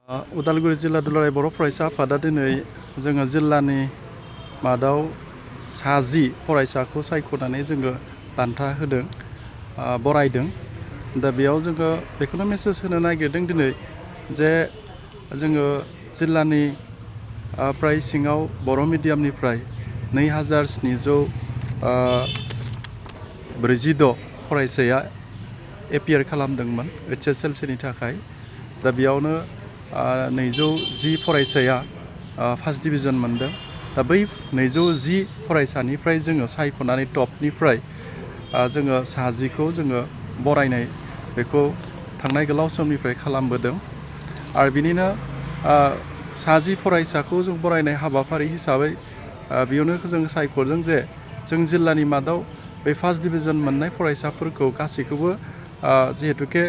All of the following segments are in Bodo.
उदालगुरि जिल्ला दुलाराय बर' फरायसा आफादा दिनै जोङो जिल्लानि मादाव 60 फरायसाखौ सायख'नानै जोङो बान्था होदों, बरायदों। दा बेयाव जोङो बेखौनो मेसेज होनो नागिरदों दिनै जे जोङो जिल्लानि प्राय सिङाव बर' मिडियामनिफ्राय 2746 फरायसाया एपियार खालामदोंमोन HSLCनि थाखाय। दा बेयावनो 210 फरायसाया फार्स्ट डिभिजन मोनदों। दा बै 210 फरायसानिफ्राय जोङो सायख'नानै टपनिफ्राय जोङो 60खौ जोङो बरायनाय बेखौ थांनाय गोलाव समनिफ्राय खालामबोदों। आरो बिनिनो 60 फरायसाखौ जों बरायनाय हाबाफारि हिसाबै बेयावनो जों सायख'दों जे जों जिल्लानि मादाव बे फार्स्ट डिभिजन मोननाय फरायसाफोरखौ गासैखौबो जिहेतुके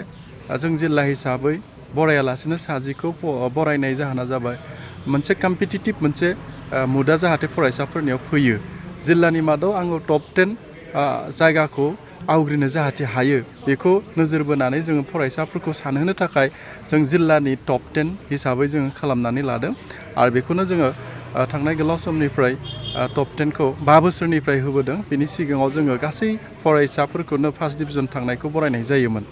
जों जिल्ला हिसाबै बरायालासिनो 60खौ बरायनाय जाहोना जाबाय मोनसे कम्पिटिटिभ मोनसे मुदा जाहाथे फरायसाफोरनियाव फैयो। जिल्लानि मादाव आङो टप 10 जायगाखौ आवग्रिनो जाहाथे हायो बेखौ नोजोर बोनानै जोङो फरायसाफोरखौ सानहोनो थाखाय जों जिल्लानि टप 10 हिसाबै जोङो खालामनानै लादों। आरो बेखौनो जोङो थांनाय गोलाव समनिफ्राय टप 10खौ 5 बोसोरनिफ्राय होबोदों। बिनि सिगाङाव जोङो गासै फरायसाफोरखौनो फार्स्ट डिभिजन थांनायखौ बरायनाय जायोमोन।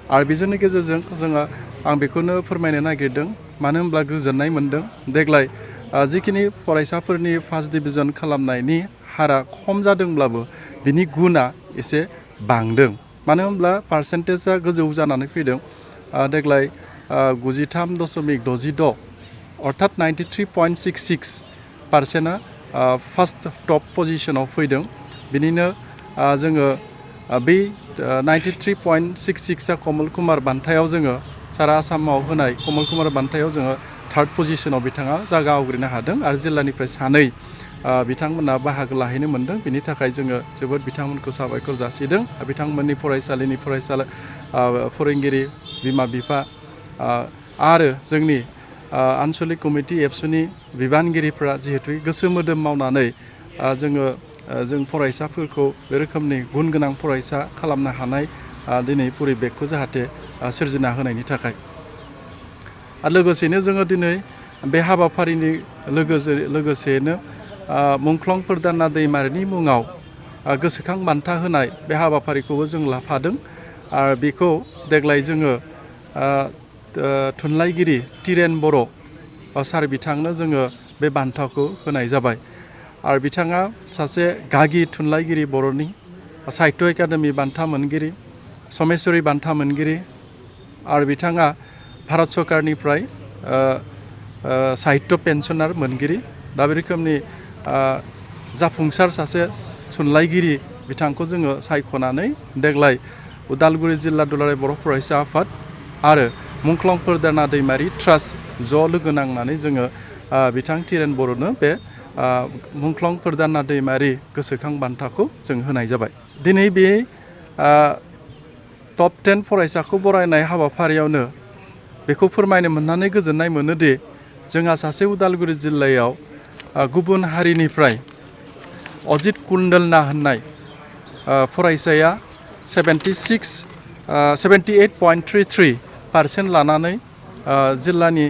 आरो बेजोंनि गेजेरजों जोङो आं बेखौनो फोरमायनो नागिरदों, मानो होनब्ला गोजोननाय मोनदों देग्लाय जिखिनि फरायसाफोरनि फार्स्ट डिभिजन खालामनायनि हारा खम जादोंब्लाबो बिनि गुना एसे बांदों। मानो होनब्ला पार्सेन्टेजआ गोजौ जानानै फैदों। देग्लाय 93.66 अर्थात 93.66% फार्स्ट टप पजिशनाव फैदों। बिनिनो जोङो बै 93.66आ कमल कुमार बान्थायाव जोङो सारा आसामाव होनाय कमल कुमार बान्थायाव जोङो थार्ड पजिशनाव बिथाङा जायगा आवग्रिनो हादों आरो जिल्लानिफ्राय 2 बिथांमोना बाहागो लाहैनो मोन्दों। बिनि थाखाय जोङो जोबोद बिथांमोनखौ साबायखर जासिदों। बिथांमोननि फरायसालिनि फोरोंगिरि, बिमा बिफा आरो जोंनि आन्सलिक कमिटि एबसुनि बिबानगिरिफ्रा जिहेतु गोसो मोदोम मावनानै जों फरायसाफोरखौ बे रोखोमनि गुन गोनां फरायसा खालामनो हानाय दिनै परिबेकखौ जाहाथे सोरजिना होनायनि थाखाय। आरो लोगोसेनो जोङो दिनै बे हाबाफारिनि लोगोसेनो मुंख्लं प्रधाना दैमारिनि मुङाव गोसोखां बान्था होनाय बे हाबाफारिखौबो जों लाफादों। आरो बेखौ देग्लाय जोङो थुनलाइगिरि तिरेन बर' सार बिथांनो जोङो बे बान्थाखौ होनाय जाबाय। आरो बिथाङा सासे गागि थुनलाइगिरि, बर'नि साहित्य एकाडेमि बान्था मोनगिरि, समेश्वरी बान्था मोनगिरि। आरो बिथाङा भारत सरकारनिफ्राय साहित्य पेन्सनार मोनगिरि। दा बे रोखोमनि जाफुंसार सासे थुनलाइगिरि बिथांखौ जोङो सायख'नानै देग्लाय उदालगुरि जिल्ला दुलाराय बर' फरायसा आफाद आरो मुंख्लं प्रधाना दैमारि ट्रास्ट ज' लोगो नांनानै जोङो बिथां तिरेन बर'नो बे मुंख्लं प्रधाना दैमारि गोसोखां बान्थाखौ जों होनाय जाबाय। दिनै बे टप 10 फरायसाखौ बरायनाय हाबाफारियावनो बेखौ फोरमायनो मोननानै गोजोननाय मोनोदि जोंहा सासे उदालगुरि जिल्लायाव गुबुन हारिनिफ्राय अजित कुंडलना होननाय फरायसाया 78.33% लानानै जिल्लानि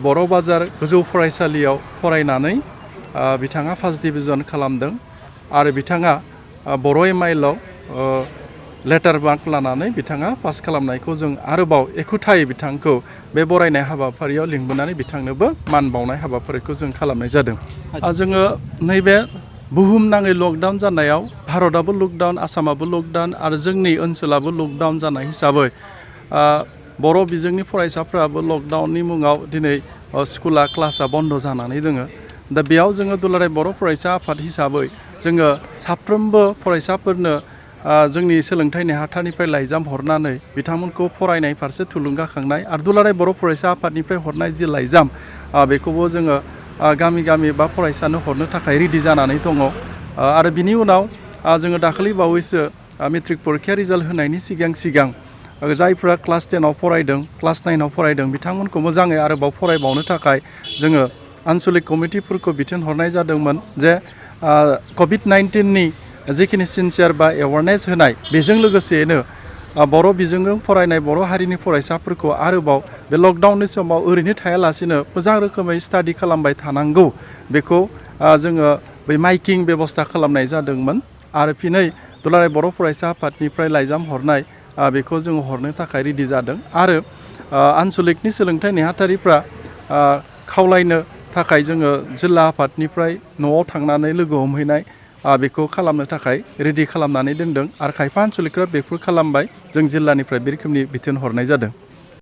बर' बाजार गोजौ फरायसालियाव फरायनानै बिथाङा फार्स्ट डिभिजन खालामदों। आरो बिथाङा बर' एमआइएलआव लेटार मार्क लानानै बिथाङा पास खालामनायखौ जों आरोबाव एखुथायै बिथांखौ बे बरायनाय हाबाफारियाव लिंबोनानै बिथांनोबो मान बावनाय हाबाफारिखौ जों खालामनाय जादों। जोङो नैबे बुहुमनाङै लकडाउन जानायाव भारतआबो लकडाउन, आसामाबो लकडाउन आरो जोंनि ओनसोलाबो लकडाउन जानाय हिसाबै बर' बिजोंनि फरायसाफ्राबो लकडाउननि मुङाव दिनै स्कुला क्लासआ बन्द जानानै दङ। दा बेयाव जोङो दुलाराय बर' फरायसा आफाद हिसाबै जोङो साफ्रोमबो फरायसाफोरनो जोंनि सोलोंथाइ नेहाथारनिफ्राय लाइजाम हरनानै बिथांमोनखौ फरायनाय फारसे थुलुंगाखांनाय आरो दुलाराय बर' फरायसा आफादनिफ्राय हरनाय जि लाइजाम बेखौबो जोङो गामि गामि बा फरायसानो हरनो थाखाय रेडि जानानै दङ। आरो बिनि उनाव जोङो दाखालि बावैसो मेट्रिक परिक्षा रिजाल्ट होनायनि सिगां जायफ्रा क्लास 10आव फरायदों, क्लास 9आव फरायदों बिथांमोनखौ मोजाङै आरोबाव फरायबावनो थाखाय जोङो आन्सलिक कमिटिफोरखौ बिथोन हरनाय जादोंमोन जे कभिड-19नि जिखिनि सिनसियार बा एवारनेस होनाय बेजों लोगोसेनो बर' बिजोंजों फरायनाय बर' हारिनि फरायसाफोरखौ आरोबाव बे लकडाउननि समाव ओरैनो थायालासिनो मोजां रोखोमै स्टाडि खालामबाय थानांगौ बेखौ जोङो बै माइकिं बेबस्था खालामनाय जादोंमोन आरो फिनै दुलाराय बर' फरायसा आफादनिफ्राय लाइजाम हरनाय बेखौ जोङो हरनो थाखाय रेडि जादों आरो आनसलिकनि सोलोंथाइ नेहाथारिफ्रा खावलायनो थाखाय जोङो जिल्ला आफादनिफ्राय न'आव थांनानै लोगो हमहैनाय बेखौ खालामनो थाखाय रेडि खालामनानै दोनदों आरो खायफा आनसलिकफ्रा बेफोर खालामबाय जों जिल्लानिफ्राय बे रोखोमनि बिथोन हरनाय जादों।